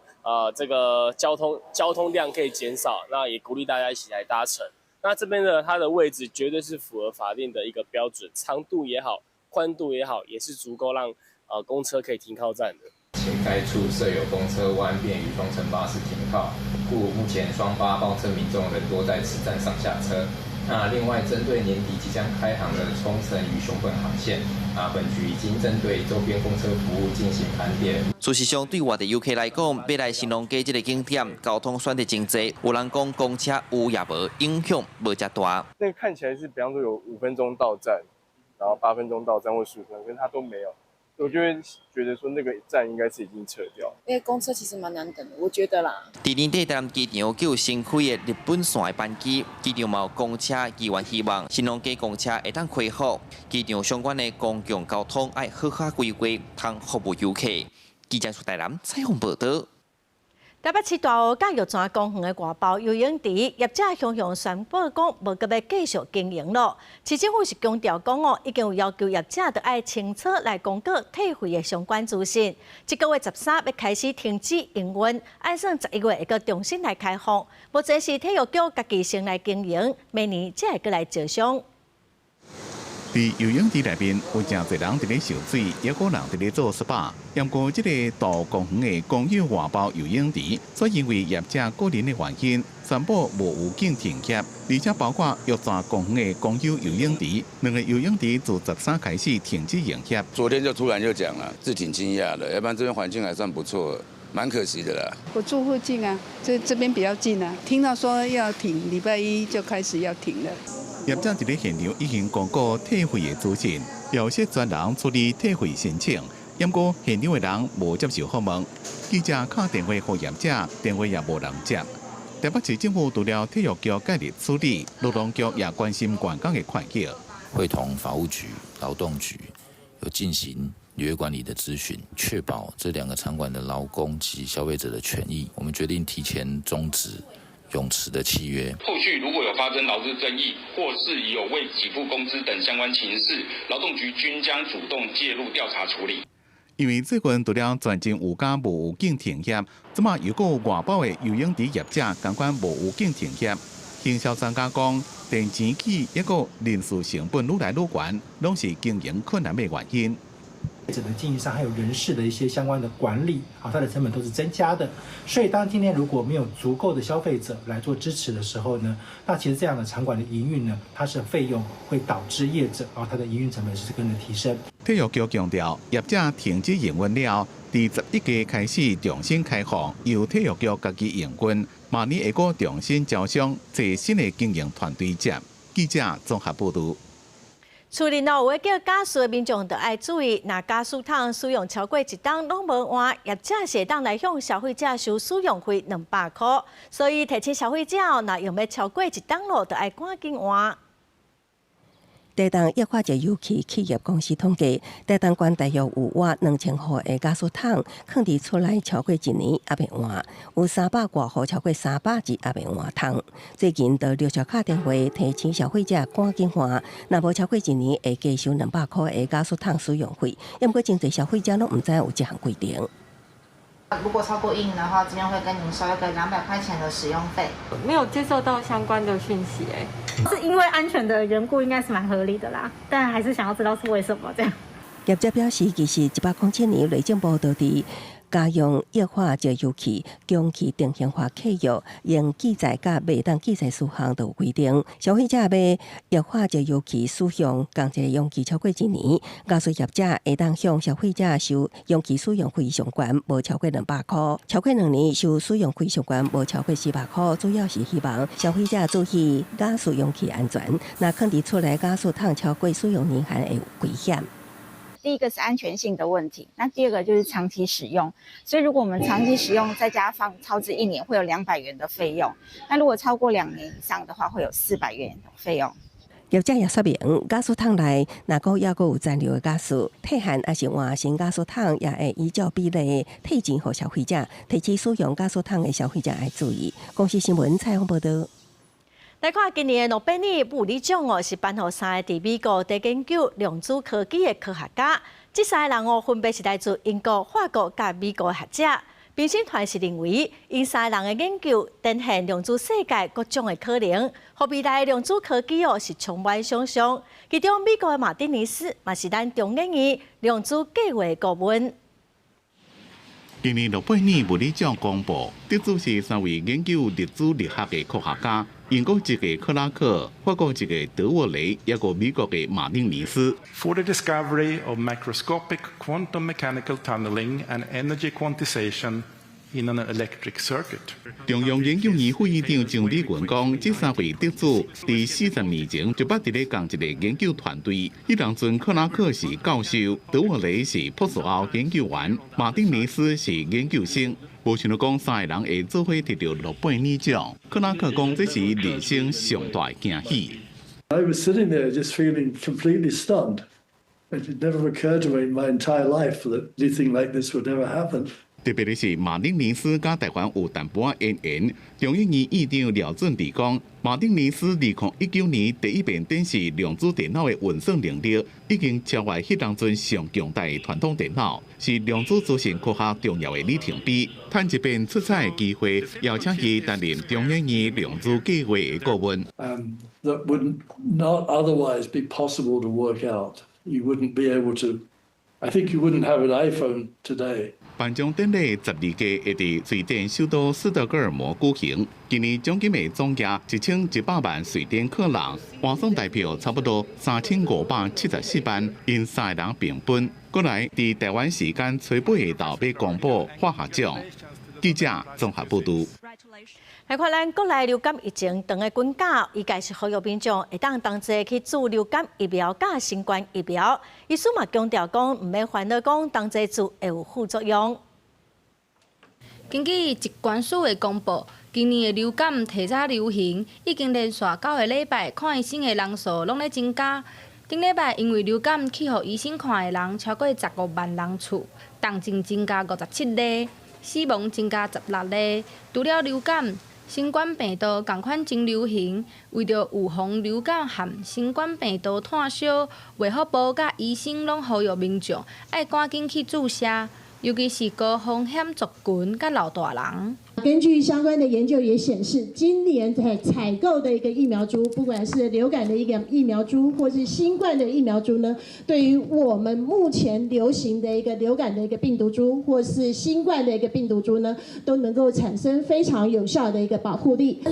這個交通量可以減少，那也鼓勵大家一起來搭乘。那這邊呢，它的位置絕對是符合法定的一個標準，長度也好，寬度也好，也是足夠讓公車可以停靠站的。且該處設有公車彎，便於雙層巴士停靠，故目前雙巴包車民眾仍多在此站上下車。那另外，針對年底即將開航的沖繩與熊本航線，啊，本局已經針對周邊公車服務進行盤點。事實上，對外地遊客來講，欲來興隆街這个景點，交通選擇真濟。有人講公車有也無，影響無遮大。那個看起來是，比方說有5分鐘到站，然後8分鐘到站或15分鐘，可是它都沒有，我就會覺得說那個站應該是已經撤掉。因為公車其實蠻難等的，我覺得啦。佇年底台南機場閣有新開的日本線的班機，機場嘛有公車議員希望興隆街公車會當恢復，機場相關的公共交通愛好好規劃，通服務遊客。記者出台南採訪報導。台北市大湖佮玉泉公園的外包游泳池業者雄雄宣布講，無閣欲繼續經營咯。市政府是強調講哦，已經有要求業者著愛清楚來公告退費的相關資訊。這个月13欲開始停止營運，按算11月會閣重新來開放。目前是體育局家己先來經營，明年才會閣來招商。佇游泳池內面有誠濟人佇咧游水，也有人佇咧做 SPA。毋過，這个大湖公園的公有外包游泳池，卻因為業者個人的原因，宣布無預警停業。而且包括玉泉公園的公有游泳池，兩个游泳池自13開始停止營業。昨天就突然就講了，是挺驚訝的，要不然這邊環境還算不錯，蠻可惜的啦。我住附近啊，這邊比較近啊，聽到說要停，禮拜一就開始要停了。業者佇咧現場已經公告退費的資訊，有設專人處理退費申請。毋過現場的人無接受訪問，記者敲電話予業者，電話也無人接。台北市政府除了體育局介入處理，勞動局也關心員工的權益。會同法務局、勞動局有進行履約管理的諮詢，確保這兩個場館的勞工及消費者的權益。我們決定提前終止泳池的契約。後續如果有發生勞資爭議，或是有未給付工資等相關情事，勞動局均將主動介入調查處理。因為最近除了全真有家無預警停業，這馬又閣外包的游泳池業者仝款無預警停業。行銷專家講，電錢起抑閣人事成本愈來愈懸，攏是經營困難的原因。整個經營上還有人事的一些相關的管理，啊，它的成本都是增加的。所以當今天如果沒有足夠的消費者來做支持的時候呢，那其實這樣的場館的營運呢，它是費用會導致業者啊，它的營運成本是跟着提升。體育局強調，業者停止營運了，佇11月開始重新開放，由體育局家己營運，明年會閣重新招商，找新的經營團隊接。記者綜合報導。厝內哦，有咧叫家私的民眾著愛注意，若家私桶使用超過一冬攏無換，業者是會當來向消費者收使用費200箍。所以提醒消費者哦，若用欲超過一冬囉，著愛趕緊換。台東液化石油氣企業公司統計，台東縣大約有倚2000戶的家私桶，囥佇厝內超過一年猶未換，有300外戶超過300日猶未換桶。最近就陸續敲電話提醒消費者趕緊換，若無超過一年會加收200箍的家私桶使用費。毋過，真濟消費者攏毋知有這項規定。如果超過一年的話，這邊會跟您收一個200塊錢的使用費。沒有接受到相關的訊息，欸，是因為安全的緣故，應該是蠻合理的啦。但還是想要知道是為什麼這樣。業者表示，其實107年內政部就佇家用液化石油氣供氣定型化契約，應記載佮袂當記載事項都有規定。消費者買液化石油氣使用仝一個容器超過一年，瓦斯業者會當向消費者收容器使用費上懸無超過200箍，超過2年收使用費上懸無超過400箍。主要是希望消費者注意瓦斯容器安全，若囥佇厝內瓦斯桶超過使用年限會有危險。第一個是安全性的問題，那第二個就是長期使用。所以如果我們長期使用，在家放超支一年，會有200元的費用；那如果超過2年以上的話，會有400元的費用。業者也說明，瓦斯桶內若閣猶閣有殘留的瓦斯，退還抑是換新瓦斯桶，也會依照比例退錢予消費者。提醒使用瓦斯桶的消費者愛注意。公視新聞採訪報導。來看今年的諾貝爾物理獎哦，是頒予三个佇美國佇研究量子科技的科學家。這三个人哦，分別是來自英國、法國佮美國的學者。評審團是認為，𪜶三个人的研究展現量子世界各種的可能，予未來的量子科技哦是充滿想象。其中，美國的馬丁尼斯嘛是咱中研院量子計畫的顧問。今年諾貝爾物理獎公布，得主是三位研究粒子力學的科學家：英國籍的克拉克、法國籍的德沃雷，抑閣美國的馬丁尼斯。 For the discovery of macroscopic quantum mechanical tunneling and energy quantization in an electric circuit。中央研究院副院長張理群講，這三位得主佇40年前就捌佇咧仝一个研究團隊。彼當陣克拉克是教授，德沃雷是博士後研究員，馬丁尼斯是研究生。無想到講三个人會做伙得著諾貝爾獎。克拉克講，這是人生上大的驚喜。 I was sitting there just feeling completely stunned. It had never occurred to me in my entire life that anything like this would ever happen. 特別的是，馬丁尼斯佮台灣有淡薄仔淵源。中研院院長廖準娣講，馬丁尼斯2019年第一遍展示量子電腦的運算能力，已經超越彼當陣上強大的傳統電腦，是量子資訊科學重要的里程碑。趁這遍出彩的機會，邀請伊擔任中研院量子計畫的顧問。 That would not otherwise be possible to work out. You wouldn't be able to. I think you wouldn't have an iPhone today. 頒獎典禮12日會佇瑞典首都斯德哥爾摩舉行。今年獎金的總額1100萬瑞典克朗，換算台幣差不多3574萬，𪜶三个人平分。過來佇台灣時間初八下晝欲公布化學獎。記者綜合報導。來看咱國內流感疫情長的滾絞，醫界是呼籲民眾會當同齊去注流感疫苗佮新冠疫苗。醫師嘛強調講，毋免煩惱講同齊注會有副作用。根據疾管署的公布，今年的流感提早流行，已經連續9個禮拜看醫生的人數攏咧增加。頂禮拜因為流感去予醫生看的人超過15萬人次，重症增加57例，死亡增加16例。除了流感，新冠病毒仝款真流行，為著預防流感和新冠病毒炭燒，衛福部佮醫生攏呼籲民眾愛趕緊去注射，尤其是高風險族群佮老大人。根據相關的研究也顯示，今年在採購的一個疫苗株，不管是流感的一個疫苗株，或是新冠的疫苗株呢，對於我們目前流行的一個流感的一個病毒株，或是新冠的一個病毒株呢，都能夠產生非常有效的一個保護力。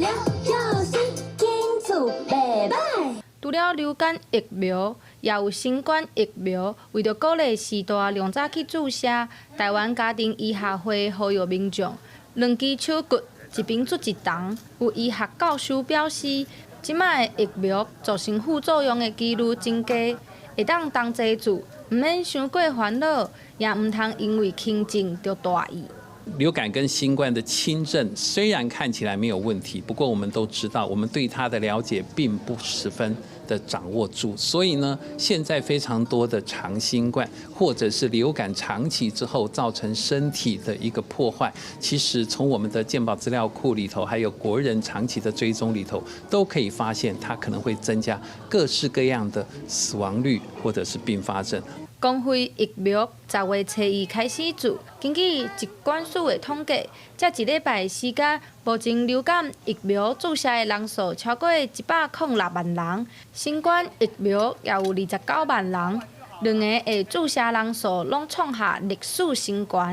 除了流感疫苗，也有新冠疫苗。為著鼓勵序大量早去注射，台灣家庭醫學會呼籲民眾，兩支手骨一邊注一筒。有醫學教授表示，這擺的疫苗造成副作用的幾率真低，會當同齊注，毋免傷過煩惱，也毋通因為輕症就大意。流感跟新冠的輕症雖然看起來沒有問題，不過我們都知道，我們對它的了解並不十分的掌握住，所以呢，現在非常多的長新冠或者是流感長期之後造成身體的一個破壞，其實從我們的健保資料庫裡頭，還有國人長期的追蹤裡頭，都可以發現它可能會增加各式各樣的死亡率或者是併發症。公费疫苗10月初1開始注。根據疾管署的統計，這一禮拜時間，目前流感疫苗注射的人數超過106萬人，新冠疫苗也有29萬人，兩个的注射人數攏創下歷史新高。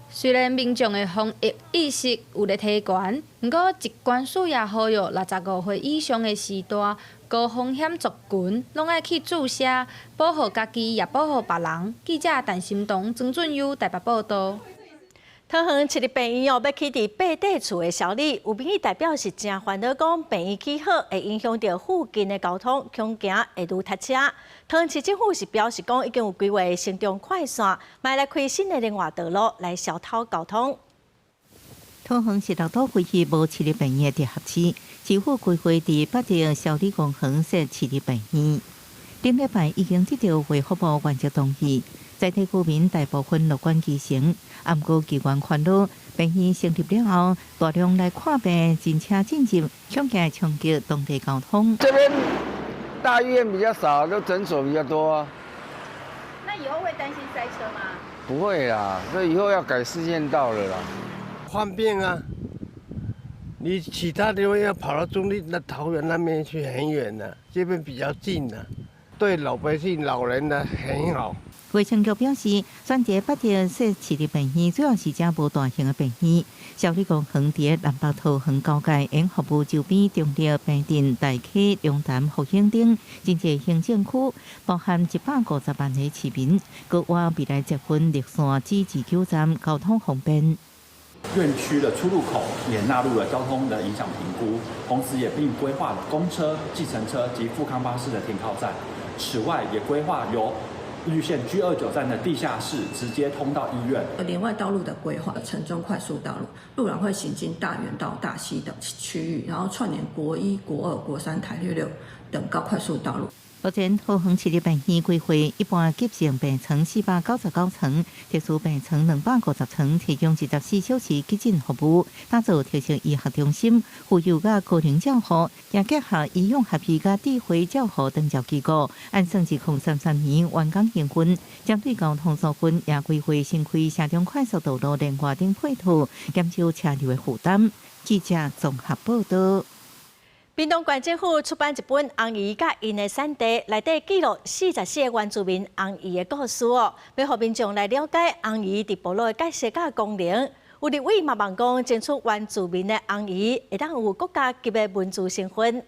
雖然民眾的防疫意識有咧提懸，毋過疾管署也呼籲65歲以上的序大高風險族群，攏愛去注射，保護家己也保護別人。記者陳心彤、曾俊優台北報道。桃園市立病院哦，欲起佇八塊厝的小里，有民意代表是誠煩惱，講病院起好會影響著附近的交通，恐驚會愈塞車。桃園市政府是表示講，已經有規劃城中快線，欲來開新的聯外道路來疏導交通。桃園是六都唯一無市立病院的直轄市，市府規劃佇八德小里公園設市立病院。頂禮拜已經得到衛福部原則同意。在地居民大部分樂觀其成，毋過議員煩惱，病院成立了後，大量來看病，人車進入，恐驚衝擊當地交通。這邊大醫院比較少，都診所比較多啊。那以後會擔心塞車嗎？不會啦，這以後要改四線道了啦。方便啊！你其他地方要跑到中壢、那桃園那邊去很遠的，這邊比較近的，對老百姓、老人呢很好。衛生局表示，選擇八德設市立病院，主要是遮無大型的病院。小里公園佇南北桃園交界，沿服務周邊中壢、平鎮、大溪、龍潭、復興等，真濟行政區，包含150萬个市民，閣外未來捷運綠線至29站，交通方便。院區的出入口也納入了交通的影響評估，同時也並規劃了公車、計程車及復康巴士的停靠站。此外，也規劃由綠線 G29站的地下室直接通到醫院。聯外道路的規劃，城中快速道路，路廊會行經大園到大溪等區域，然後串聯國一、國二、國三、台六六等高快速道路。目前桃園市立病院規劃一般急性病床499床，特殊病床250床，提供24小時急診服務，打造特色醫學中心，婦幼佮高齡照護，也結合醫養合一佮智慧照護長照機構，按算2033年完工營運。針對交通部分，也規劃新開城中快速道路連外頂配套，減少車流的負擔。記者綜合報道。屏東縣政府出版一本紅夷佮𪜶的產地，內底記錄44個原住民紅夷的故事哦，欲予民眾來了解紅夷佇部落的角色佮功能。有立委嘛望講，爭取原住民的紅夷會當有國家級的文字身份。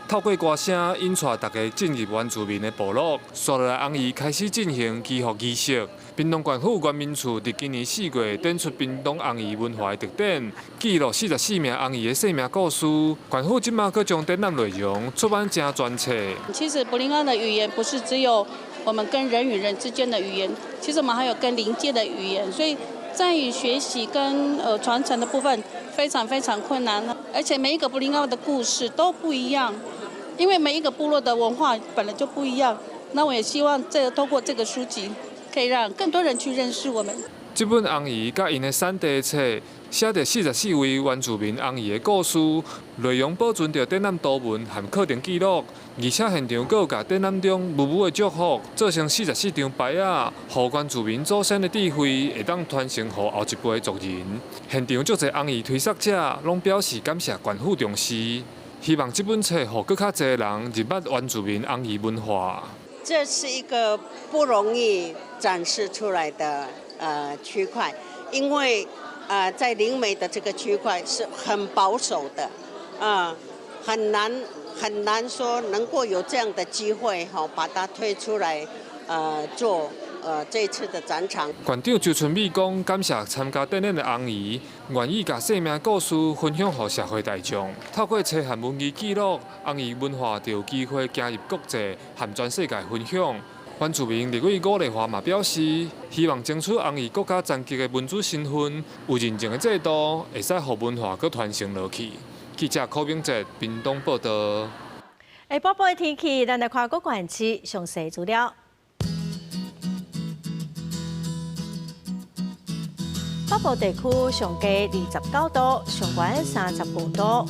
透過歌聲引帶大家進入原住民的部落，紲落來紅夷開始進行祈福儀式。屏東縣府原民處佇今年4月展出屏東紅夷文化的特展，記錄44名紅夷的生命故事。縣府這馬閣將展覽內容出版成專冊。其實布林安的語言不是只有我們跟人與人之間的語言，其實我們還有跟靈界的語言，所以在於學習跟傳承的部分非常非常困難，而且每一個布林安的故事都不一樣。因為每一個部落的文化本來就不一樣，那我也希望這個透過這個書籍，可以讓更多人去認識我們。這本紅夷佮𪜶的產地冊，寫著44位原住民紅夷的故事，內容保存著展覽圖文和課程記錄，而且現場閣有共展覽中霧霧的祝福做成44張牌仔，予原住民祖先的智慧會當傳承予後一輩族人。現場足濟紅夷推捒者攏表示感謝縣府重視。希望這本冊予閣較濟人認捌原住民紅夷文化。這是一個不容易展示出來的區塊，因為在靈媒的這個區塊是很保守的，很難很難說能夠有這樣的機會哈，把它推出來做。這次的展場。館長周春美講，感謝參加展覽的紅夷，願意共生命故事分享予社會大眾。透過冊和文字記錄，紅夷文化就有機會行入國際和全世界分享。原住民立委伍麗華嘛表示，希望爭取紅夷國家層級的文字身份，有認證的制度，會使予文化閣傳承落去。記者柯炳哲屏東報道。下晡的天氣，咱來看各縣市詳細資料。北北部地區上低29度，上懸35度。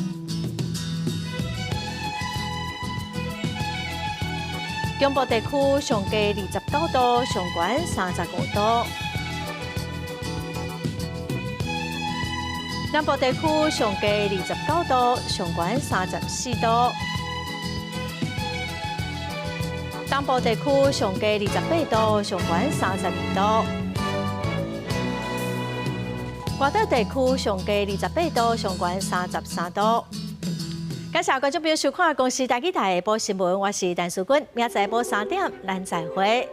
中部地區上低29度，上懸35度。南部地區上低29度，上懸34度。東部地區上低28度，上懸32度。外島地區上低28度，上懸33度。感謝觀眾朋友收看《公視台語台》下晡新聞，我是陳淑君，明仔載下晡3點，咱再會。